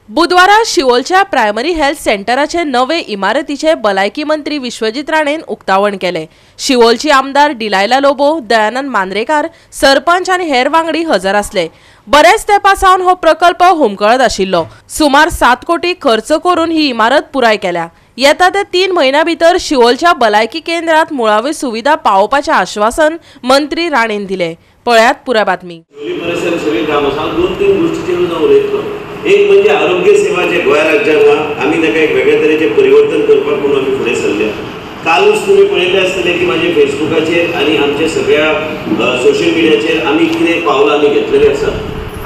बुधवारा शिवोलच्या primary health सेंटराचे नवे इमारतीचे भलायकी मंत्री विश्वजीत राणेन उक्तावण केले. शिवोलची आमदार डिलायला लोबो, दयानंद मांद्रेकार, सरपंच आनी हेर वांगडी हजर आसले. बरेच तेंपा सावन हो प्रकल्प हुमकळत आशिल्लो. सुमार 7 कोटी खर्च करून ही इमारत पुराय केल्या. येता ते 3 म्हयन्या भितर शिवोलच्या भलायकी केंद्रात मुळाव्यो सुविधा पावोवपाचें आश्वासन मंत्री राणेन दिले. पळयात पुराय बातमी. एक म्हणजे आरोग्य सेवा जे गोंय राज्यान आहा आमी ताका एक वेगळे तरेचें परिवर्तन करपाक म्हणून आमी फुडें सरल्या. कालूच तुमी पळयलें आसतलें की म्हाजे फेसबुकाचेर आनी आमच्या सगळ्या सोशल मिडियाचेर आमी कितें पावलां आमी घेतलेलीं आसा.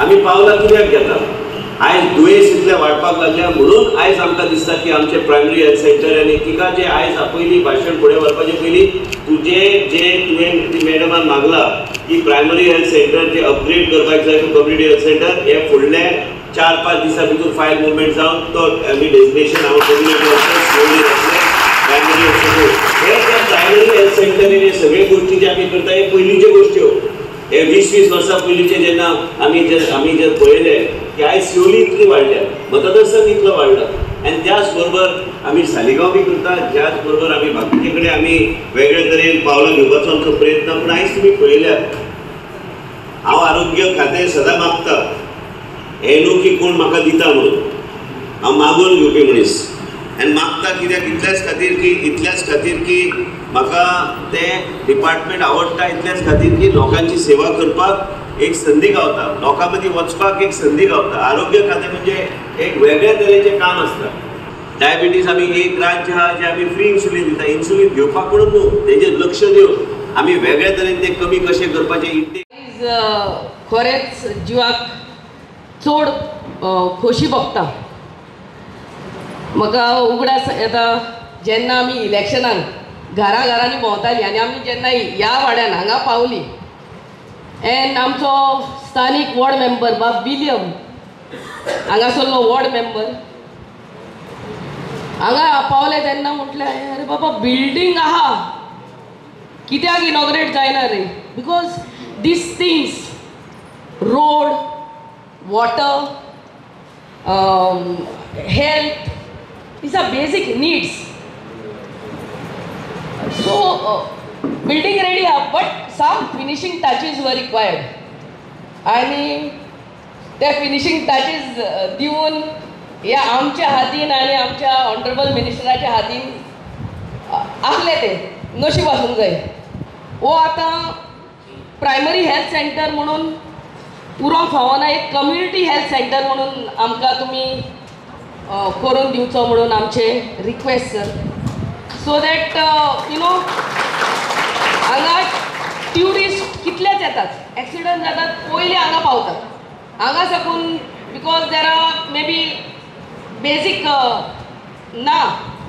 आमी पावलां कित्याक घेता? आयज दुयेंस इतलें वाडपाक लागल्या म्हणून आयज आमकां दिसता की आमचें प्रायमरी हेल्थ सेंटर आनी तिका जें आयज पयलीं भाशण फुडें व्हरपाचें पयलीं तुजें जें तुवें मॅडमान मागलां की प्रायमरी हेल्थ सेंटर जें अपग्रेड करपाक जाय टू कम्युनिटी हेल्थ सेंटर हें फुडलें 4-5 दिसां भितर फायल मुवमेंट जावन तो आमी डेजिग्नेशन हांव कम्युनिटी प्रायमरी हेल्थ सेंटर हे त्या प्रायमरी हेल्थ सेंटरीन हे सगळे गोश्टी जे आमी करता हे पयलींच्यो गोश्ट्यो. हे 20-20 वर्सां पयलींचे जेन्ना आमी जे पळयले की आयज शिवोली इतली वाडल्या, मतदारसंघ इतलो वाडला आनी त्याच बरोबर आमी सालिगांव बी करता, त्याच बरोबर आमी बाकीचे कडेन आमी वेगळे तरेन पावलां घेवपाचो आमचो प्रयत्न. पूण आयज तुमी पळयल्यात हांव आरोग्य खातें सदां मागता, हें न्हू की कोण म्हाका दिता म्हणून, हांव मागून घेवपी मनीस आनी मागता कित्याक इतल्याच खातीर की म्हाका तें डिपार्टमेंट आवडटा, इतल्याच खातीर की लोकांची सेवा करपाक एक संदी गावता, लोकां मदीं वचपाक एक संदी गावता. आरोग्य खातें म्हणजे एक वेगळे तरेचें काम आसता. डायबिटीज आमी एक राज्य आहा जें आमी फ्री इन्सुलीन दिता, इन्सुलीन घेवपाक म्हणून न्हू, तेजेर लक्ष दिवन आमी वेगळे तरेन तें कमी कशें करपाचें. आयज खरेंच जिवाक चड खोशी भोगता. म्हाका उगडास येता जेन्ना आमी इलेक्शनाक घरा घरांनी भोंवतालीं आनी आमी जेन्ना ह्या वाड्यान हांगा पावलीं एन्ड आमचो स्थानीक वॉर्ड मेंबर बाब विलियम हांगासरलो वॉर्ड मेंबर हांगा पावले तेन्ना म्हटलें अरे बाबा बिल्डींग आहा कित्याक इनॉग्रेट जायना रे, because these things road, water, health, these are basic needs. So building ready up, but some finishing touches were required. आणि त्या फिनिशिंग टचीज दिवन ह्या आमच्या हातीन आनी आमच्या ऑनरेबल मिनिस्टराच्या हातीन आसले ते नशीब आसूंक जाय. हो आतां प्रायमरी हेल्थ सेंटर म्हणून उरोंक फावना, एक कम्युनिटी हेल्थ सेंटर म्हणून आमकां तुमी करून दिवचो म्हणून आमचें request sir, so that you know हांगा ट्युरिस्ट कितलेच येतात, एक्सिडंट जातात पयलीं हांगा पावतात, हांगा साकून because there are may be basic ना,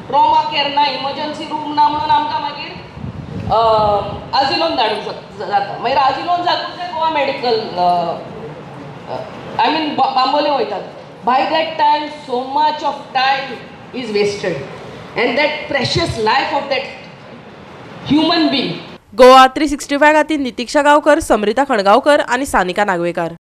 ट्रॉमा केअर ना, इमर्जन्सी रूम ना म्हणून आमकां मागीर आजिलोन धाडूंक जाता. मागीर आजिलोन साकून ते Goa medical I mean Bambolim वयतात. By that time so much of time is wasted and that precious life of that human being. Goa 365 खातीर नितिक्षा गांवकर, समरिता खणगांवकर आनी सानिका नागवेकर.